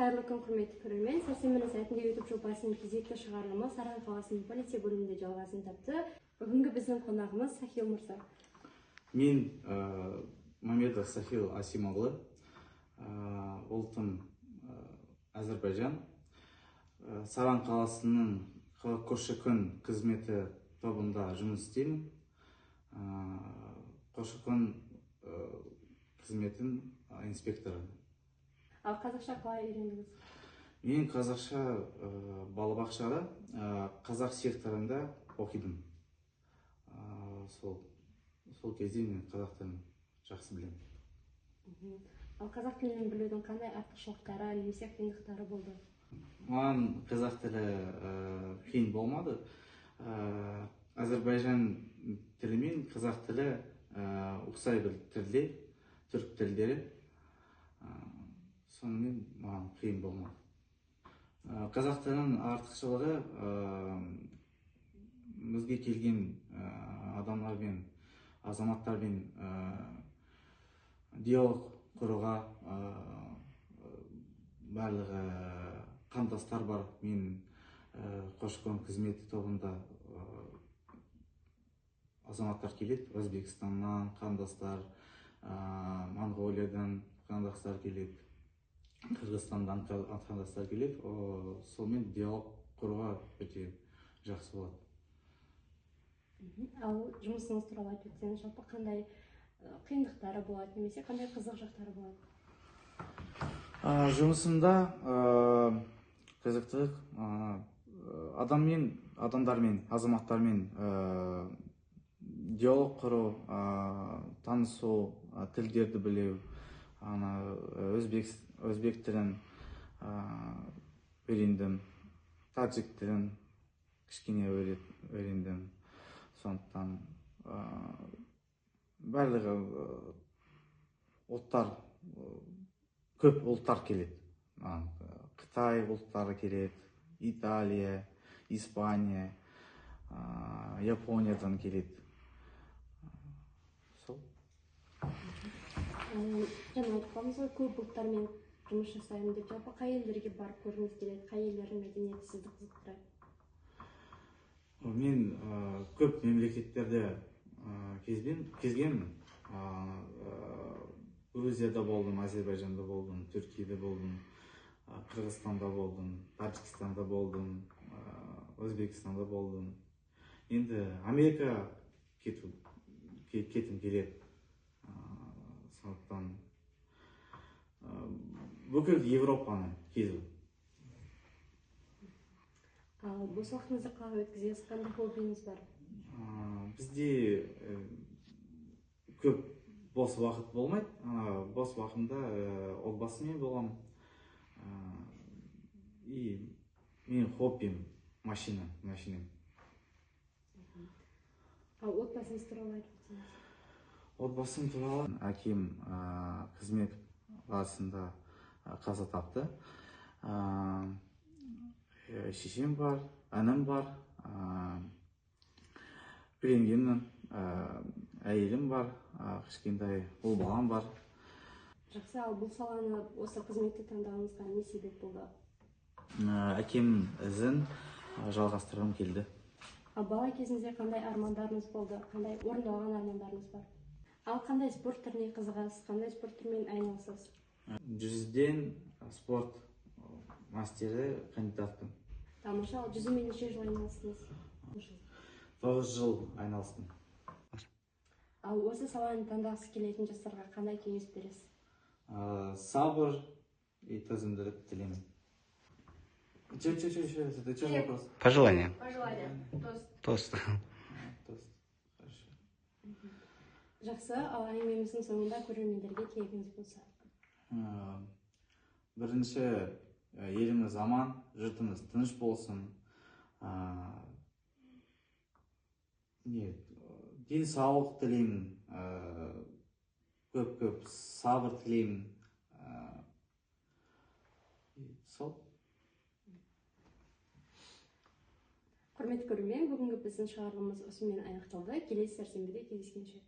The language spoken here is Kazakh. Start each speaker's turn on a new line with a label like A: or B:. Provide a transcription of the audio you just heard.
A: Қайырлы күн, құрметті көрермен. Сәрсенбінің сәтінде YouTube жобасының кезекті шығарылымы Саран қаласының полиция бөлімінде жалғасын тапты. Бүгінгі біздің қонағымыз Сахил мырза.
B: Мен Мамедов Сахил Асимоғлы, ұлтым Әзербайжан. Саран қаласының көші-қон қызметі тобында жұмыс істеймін. Көші-қон қызметінің инспекторы.
A: Ал қазақша қалай үйрендіңіз?
B: Мен қазақша балабақшада қазақ секторында оқидым. Сол кезде мен қазақ тілін жақсы білемін.
A: Ал қазақ тілін білудің қандай артықшылықтары немесе қиындықтары болды?
B: Маған қазақ тілі қиын болмады. Әзербайжан тілі мен қазақ тілі ұқсай бір тілде, түрік тілдері. Сонымен маған қиын болмады. Қазақ тілінің артықшылығы бізге келген адамдармен, азаматтармен диалог құруға, барлығы қандастар бар. Мен көші-қон қызметі тобында азаматтар келеді. Өзбекстаннан қандастар, Монғолиядан қандастар келеді, Қырғызстандан қандастар келеді. Сонымен диалог құруға өте жақсы болады.
A: Ал жұмысыңыз туралы айтып өтсеңіз, жалпы қандай қиындықтары болады немесе қандай қызық жақтары болады?
B: Жұмысымда қызықтылық адаммен, адамдармен, азаматтармен диалог құру, танысу, тілдерді білу, өзбек тілін үйрендім, тәжік тілін кішкене үйрендім. Сондықтан барлығы ұлттар, көп ұлттар келеді. Қытай ұлттары келеді, Италия, Испания, Япониядан келеді. Сол.
A: Жаңа айтып қалдыңыз ғой, көп ұлттармен жұмыс жасаймын деп. Жалпы қай елдерге барып көргіңіз келеді, қай елдердің мәдениеті сізді қызықтырады?
B: Мен көп мемлекеттерде кезгенмін. Грузияда болдым, Әзербайжанда болдым, Түркияда болдым, Қырғызстанда болдым, Тәжікстанда болдым, Өзбекстанда болдым. Енді Америка кеткім келеді. Сондықтан бүкіл Европаны кезу.
A: Ал бос уақытыңызды қалай өткізесіз, қандай хоббиіңіз бар?
B: Бізде көп бос уақыт болмайды. Бос уақытымда отбасыммен боламын. И менің хоббиім машина, машинам.
A: Ал отбасыңыз туралы айтып өтсеңіз?
B: Отбасым туралы әкем қызмет барысында қаза тапты. Шешем бар, інім бар, үйленгенмін, әйелім бар, кішкентай ұл балам бар.
A: Жақсы, ал бұл саланы, осы қызметті таңдауыңызға не себеп болды?
B: Әкемнің ізін жалғастырғым келді.
A: Ал бала кезіңізде қандай армандарыңыз болды, қандай орындалған армандарыңыз бар? Ал қандай спорт түріне қызығасыз, қандай спорт түрімен айналысасыз?
B: Жүзуден спорт мастері кандидатпын.
A: Тамаша, ал жүзумен неше жыл айналыстыңыз?
B: 9 жыл айналыстым.
A: Ал осы саланы таңдағысы келетін жастарға қандай кеңес бересіз?
B: Сабыр и төзімділік тілеймін. Че, че, че, че, это что за вопрос?
C: Пожелание.
A: Пожелание. Тост.
C: Тост.
B: Тост. Хорошо.
A: Жақсы, ал әңгімеміздің соңында көрермендерге тілегіңіз болса.
B: Бірінші, еліміз аман, жұртымыз тыныш болсын. Денсаулық тілеймін, көп-көп сабыр тілеймін. Сол.
A: Құрметті көрермен, бүгінгі біздің шығарылымыз осымен аяқталды. Келесі сәрсенбіде кездескенше.